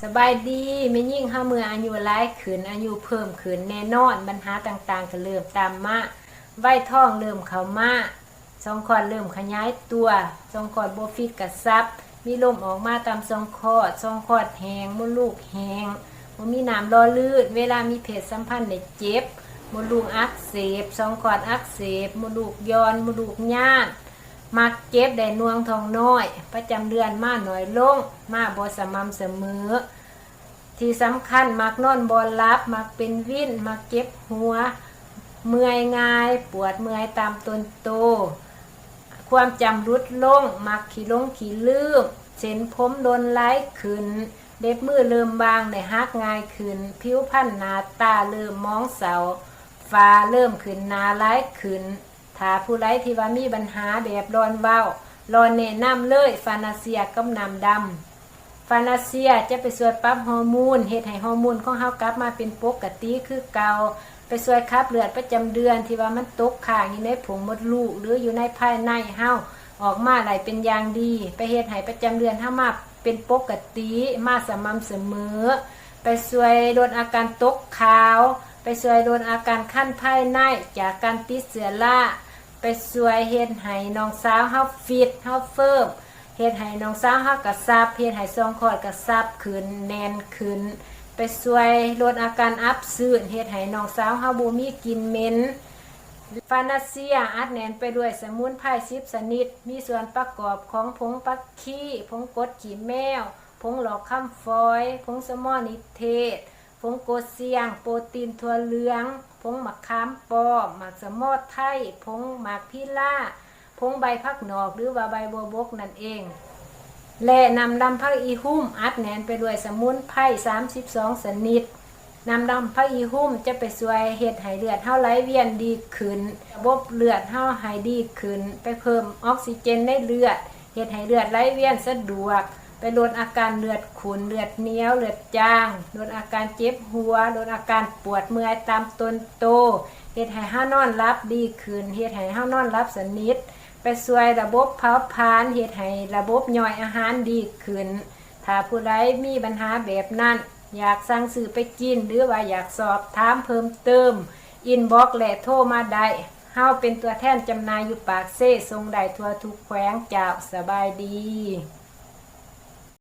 ສະບາຍດີ ແມ່ຍິງເຮົາເມື່ອອາຍຸຫຼາຍຂຶ້ນ ອາຍຸເພີ່ມຂຶ້ນ ແນ່ນອນບັນຫາຕ່າງໆກໍເລີ່ມຕາມມາ ໄວທອງເລີ່ມເຂົ້າມາ ຊ່ອງຄອດເລີ່ມຂະຫຍາຍຕົວ ຊ່ອງຄອດບໍ່ຟິດກະສັບ ມີລົມອອກມາຕາມຊ່ອງຄອດ ຊ່ອງຄອດແຫ້ງ ມົດລູກແຫ້ງ ບໍ່ມີນ້ຳຫຼໍ່ລື່ນ ເວລາມີເພດສຳພັນໄດ້ເຈັບ ມົດລູກອັກເສບ ຊ່ອງຄອດອັກເສບ ມົດລູກຢ່ອນ ມົດລູກຍານ ມັກເຈັບໄດ້ໜ່ວງທ້ອງນ້ອຍ ປະຈຳເດືອນມາໜ້ອຍລົງ ມາບໍ່ສະໝ່ຳສະເໝີ. ທີ່ສຳຄັນ ມັກນອນບໍ່ຫຼັບ ມັກເປັນວິນ ມັກເຈັບຫົວ ເມື່ອຍງ່າຍ ປວດເມື່ອຍຕາມຕົນໂຕ ຄວາມຈຳຫຼຸດລົງ ມັກຂີ້ຫຼົງຂີ້ລືມ ເສັ້ນຜົມຫຼົ່ນໄຫຼຂຶ້ນ ເລັບມືເລີ່ມບາງ ໄດ້ຫັກງ່າຍຂຶ້ນ ຜິວພັນໜ້າຕາເລີ່ມໝອງເສົ້າ ຝ້າເລີ່ມຂຶ້ນໜາຫຼາຍຂຶ້ນ. ຖ້າຜູ້ໃດທີ່ວ່າມີບັນຫາແບບຫຼອນເວົ້າ ຫຼອນແນະນຳເລີຍ ຟານາເຊຍກັບນ້ຳດຳ. ຟານາເຊຍຈະໄປຊ່ວຍປັບຮໍໂມນ ເຮັດໃຫ້ຮໍໂມນຂອງເຮົາກັບມາເປັນປົກກະຕິຄືເກົ່າ ໄປຊ່ວຍຂັບເລືອດປະຈຳເດືອນທີ່ວ່າມັນຕົກຄ້າງຢູ່ໃນໂພງມົດລູກ ຫຼື ຢູ່ໃນພາຍໃນເຮົາ ອອກມາໄດ້ເປັນຢ່າງດີ ໄປເຮັດໃຫ້ປະຈຳເດືອນເຮົາມາເປັນປົກກະຕິ ມາສະໝ່ຳສະເໝີ ໄປຊ່ວຍລົດອາການຕົກຂາວ ໄປຊ່ວຍລົດອາການຄັນພາຍໃນຈາກການຕິດເຊື້ອລາ ໄປຊ່ວຍເຮັດໃຫ້ນ້ອງສາວເຮົາຟິດ ເຮົາເຟີມ ເຮັດໃຫ້ນ້ອງສາວເຮົາກະຊັບ ເຮັດໃຫ້ຊ່ອງຄອດກະຊັບຂຶ້ນ ແໜ້ນຂຶ້ນ ໄປຊ່ວຍລົດອາການອັບຊື້ນ ເຮັດໃຫ້ນ້ອງສາວເຮົາບໍ່ມີກິ່ນເໝັນ. ຟານາເຊຍອັດແໜ້ນໄປດ້ວຍສະໝຸນໄພສິບຊະນິດ ມີສ່ວນປະກອບຂອງຜົງປັກຄີ ຜົງກົດຂີ້ແມວ ຜົງຫຼອກຄຳຝອຍ ຜົງສະມໍນິເທດ ຜົງໂກຊຽງ ໂປຣຕີນຖົ່ວເຫຼືອງ ຜົງໝາກຂາມປ້ອມ ໝາກສະມໍໄທ ຜົງໝາກພີລາ ຜົງໃບຜັກໜອກ ຫຼືວ່າໃບບົວບົກນັ້ນເອງ ແລະ ນ້ຳດຳຜັກອີຮຸ່ມ ອັດແໜ້ນໄປດ້ວຍສະໝຸນໄພສາມສິບສອງຊະນິດ. ນ້ຳດຳຜັກອີຮຸ່ມຈະໄປຊ່ວຍເຮັດໃຫ້ເລືອດເຮົາໄຫຼວຽນດີຂຶ້ນ ລະບົບເລືອດເຮົາໃຫ້ດີຂຶ້ນ ໄປເພີ່ມອອກຊີເຈນໃນເລືອດ ເຮັດໃຫ້ເລືອດໄຫຼວຽນສະດວກ ໄປລົດອາການເລືອດຂຸ້ນ ເລືອດໜຽວ ເລືອດຈາງ ລົດອາການເຈັບຫົວ ລົດອາການປວດເມື່ອຍຕາມຕົນໂຕ ເຮັດໃຫ້ເຮົານອນຫຼັບດີຂຶ້ນ ເຮັດໃຫ້ເຮົານອນຫຼັບສະໜິດ ໄປຊ່ວຍລະບົບເຜົາຜານ ເຮັດໃຫ້ລະບົບຍ່ອຍອາຫານດີຂຶ້ນ. ຖ້າຜູ້ໃດມີບັນຫາແບບນັ້ນ ຢາກສັ່ງຊື້ໄປກິນ ຫຼືວ່າຢາກສອບຖາມເພີ່ມເຕີມ ອິນບັອກ ແລະ ໂທມາໄດ້. ເຮົາເປັນຕົວແທນຈຳໜ່າຍຢູ່ປາກເຊ ສົ່ງໄດ້ທົ່ວທຸກແຂວງເຈົ້າ. ສະບາຍດີ.